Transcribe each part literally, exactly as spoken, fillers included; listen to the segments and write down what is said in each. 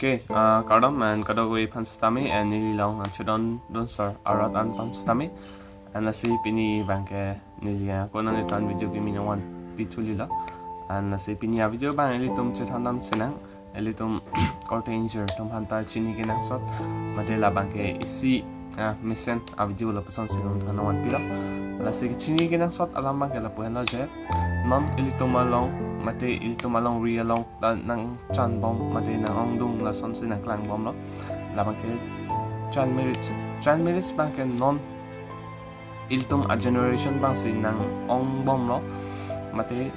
Okay, uh, kardom and kadokave aphan sitame and neli long Amchedon Donsar arat an aphan sitame. And lasi pini abangke neli ako nangli aphan video kimi nangvan pithu lilo. And lasi pini a-video abang ilitum chethan dam sinang, ilitum korte ingjir atum aphanta chini kenangsot, mate labangke isi, ah, mesen a-video lapuson si ilitum aphan nangvan pilo. Lasi chini kenangsot alam abangke lapu henlo je, non ilitum along, mate ilitum alongri along ta nangchanbom, mate nang-ongdung lasonsi nangklangbomlo. Labangke child marriage. Child marriage abangke non ilitum a-generation abangsi nang-ongbomlo. Mate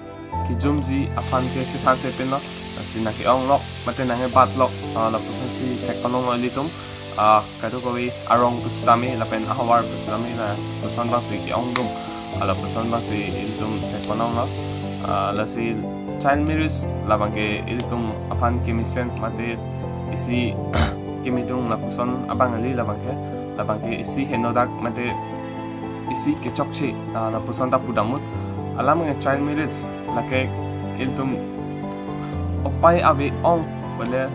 kejumji aphan ke chithan thepinlo. Lasi nangke-onglok, mate nangkebatlok, ah, lapusonsi thek panonglo ilitum. Ah, kadokave arong pusitame, lapen ahavar pusitame lapuson abangsi ke-ongdung. Ah, lapuson abangsi ilitum thek panonglo. Ah, lasi child marriage labangke ilitum aphan kemesen mate isi kemedung lapuson abang kali labangke. Labangke isi henodak mate isi kechokche, ah, lapuson ta pudamut. Alam abangke child marriage lake ilitum upai ave-ong pule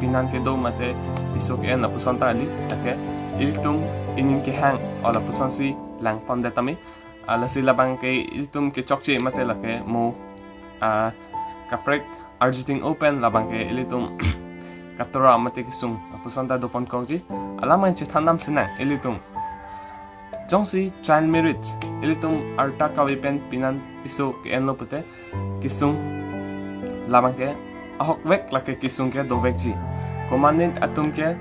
pinan kedo mate piso ke-en lapuson ta kali, lake ilitum ining kehang o lapusonsi langpondet tame. Ah, lasi labangke ilitum kechokche mate lake mo, ah, kaprek arjuting open labangke ilitum katora mate kesung lapuson ta doponkokji. Alam abang chethan dam sinang ilitum. Jongsi child marriage, ilitum arta kave pen pinan piso ke-enlo pute kesung labangke ahokvek lake kesung ke dovekji. Komatne atum ke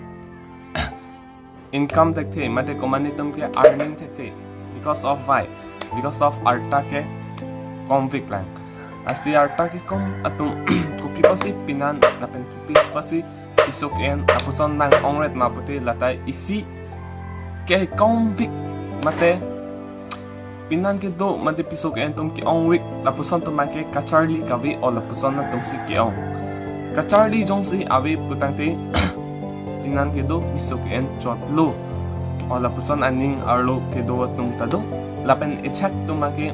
income thekthe, mate komatne atum ke earning thekthe. Because of why? Because of arta kekomvek lang. Lasi arta kekom atum kopi apotsi pinan lapen kopi apotsi piso ke-en lapuson nang-ongret ma pute lata isi kekomvek mate pinan kedo mate piso ke-en atum ke-ongvek lapuson atum abangke kacharli kave o lapuson atumsi ke-ong. Kacharli jongsi ave putangte pinan kedo piso ke-en chotlo o lapuson aning arlo kedo atum ta do. Lapen echak atum abangke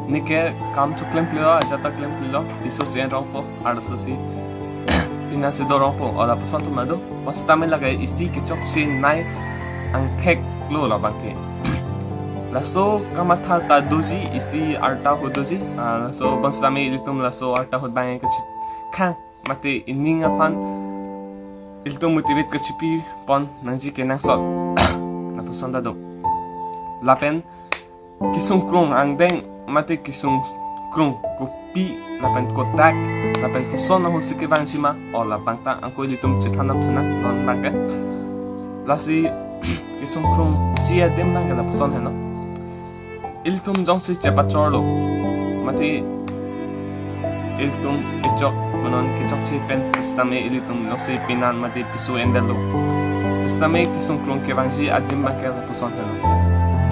neke kam choklemklelo, ajat ta klemklelo, piso si en rongpo, arlososi pinansi do rongpo o lapuson atum ta do. Bonsitame lake isi kechokchenei angtheklo labangke. Laso kamatha ta doji, isi arta ahut doji. Ah, laso bonsitame ilitum laso arta ahut abang kachikhang mate ining aphan ilitum motivate kachipipon nangji kenangsot lapuson ta do. Lapen kesung krung angdeng mate kesung krung kopi lapen kodak lapen koson ahutsi kevangji ma o labang ta ako ilitum chethan dam sinang non abangke. Lasi kesung krungji adim abangke lapuson heno. Ilitum jongsi chepachorlo mate ilitum kechok, manon kechokche pen pusitame ilitum jongsi pinan mate piso endetlo pusitame kesung krung kevangji adim abangke lapuson heno.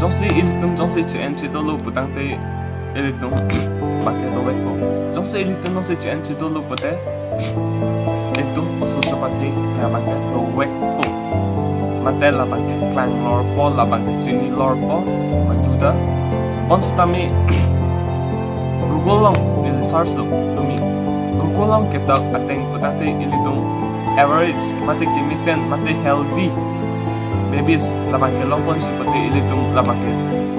Jongsi ilitum jongsi che-en chedolo putangte ilitum abangke dovekpo. Jongsi ilitum jongsi che-en chedolo pute ilitum oso chepathe abangke dovekpo. Mate labangke klanglorpo, labangke chinilorpo, madu ta. Bonsitame Google along ili search lo tumi. Google along ketok ateng putangte ilitum average mate kemesen mate healthy babies labangke longponji pute ilitum labangke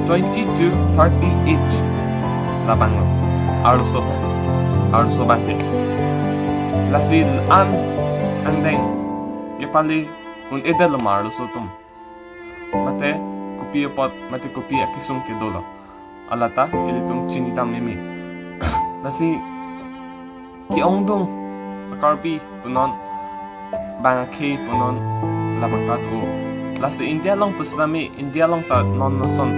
twenty to thirty age labanglo. Arloso, arloso abangke. Lasi an angdeng kepale un-edetlo ma arloso atum. Mate kopi apot mate kopi akesung kedolo. Alata ilitum chini dam meme. Lasi ke-ongdung a-Karbi punon, bang akhei punon labang ta do. Lasi India along pusitame, India along ta non noson,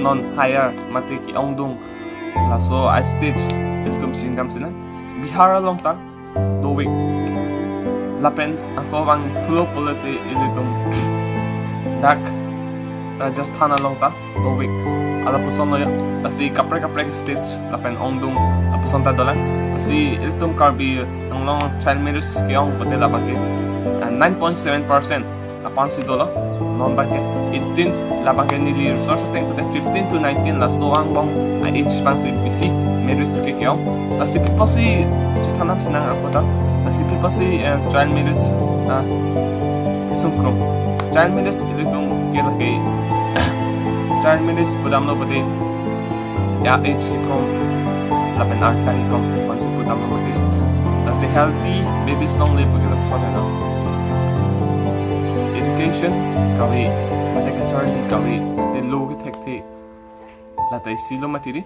non higher mate ke-ongdung laso a-stage ilitum chini dam sinang. Bihar along ta dovek. Lapen ako vangthulo pulote ilitum dak Rajasthan along ta dovek. Ala puson lo ya. Lasi kaprek kaprek states lapen ongdung lapuson ta dolang. Lasi ilitum Karbi Anglong child marriage ke-ong pute labangke, ah, nine point seven percent aphansi dolo. Non abangke eighteen, labangke neli research ateng pute fifteen to nineteen laso angbong a-age abangsi bisi marriage ke ke-ong. Lasi pi apotsi chethan dam sinang ako ta. Lasi pi pusi, eh, child marriage, ah, sungkrung. Child marriage ilitum ke lake child marriage pudamlo pute ya age kekom lapen arta kekom pusi pudamlo pute. Lasi healthy babies longle pu ke lapuson helo. Education kave, mate kacharli kave, mate lo kethekthe, lata isi lo mati ri.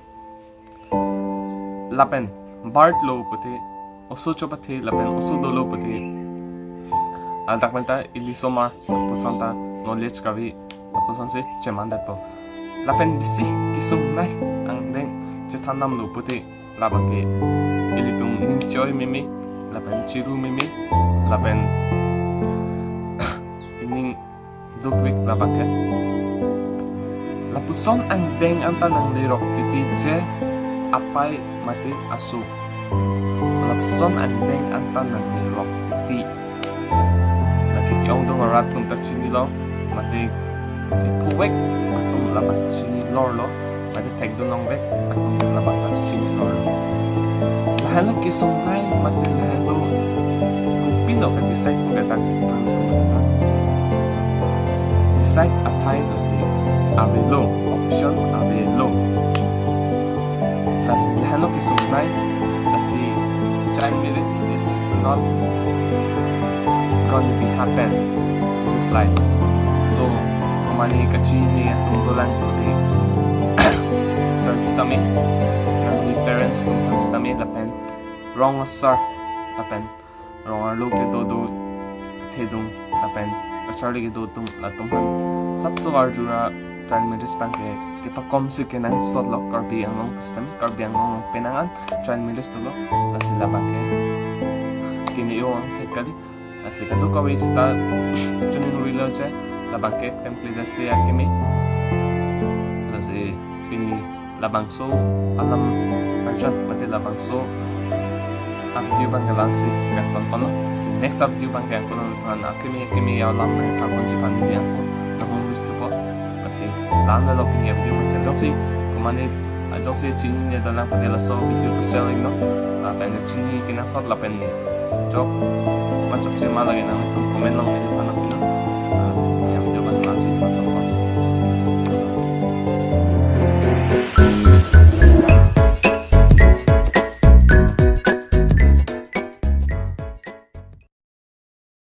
Lapen birth lo pute, oso chopathe lapen oso dolo pute, ladak pen ta ili osomar lapuson ta knowledge kave, lapuson si chemandetpo. Lapen bisi kesungnei angdeng chethan damlo pute, labang ke ilitum ning choi meme, lapen chiru meme, lapen ining dukvek labang ke. Lapuson angdeng anta nanglerok titi je apei mate aso. Lapuson angdeng anta nanglerok titi. Lake ke-ongdung arat atum ta chinilo, mate kephovek atum labang chinilorlo, mate thekdun longvek atum labang ta chinilorlo. Lahenlo kesungnei mate lahenlo kopilo ka-decide pu ke dak nangtum ta. Decide athai lake avelo, option avelo. Lasi lahenlo kesungnei, lasi child marriage, it's not gonna be happen this life. So, komane kachini atum dolang pute, charju tame, nangli parents atum aphan sitame lapen rong asar lapen rong arlo kedo do thedung lapen kacharli kedo atum latum aphan sapso arjura child marriage abang ke kepakom si kenangsotlo. Karbi Anglong sitame, Karbi Anglong pen angan child marriage dolo, lasi labang ke keme-o angthek kali. Lasi kadokave sita chuning rilo je labang ke complete si akeme. Lasi pini labangso alam arjan mate labangso a-video abang ke la-ansi kangton ponlo. Lasi next a-video abang ke angkon nangthan akeme akeme alam nangthan ponji aphan neli angkon nanghumri thupo. Lasi la-an lo pini a-video abang ke. Jongsi komane, ah, jongsi chinine dolang pute laso video ta share iknon. Lapen chinine kenangsot lapen chok ma chokche ma lake nangtum comment along neliphan nangpinon.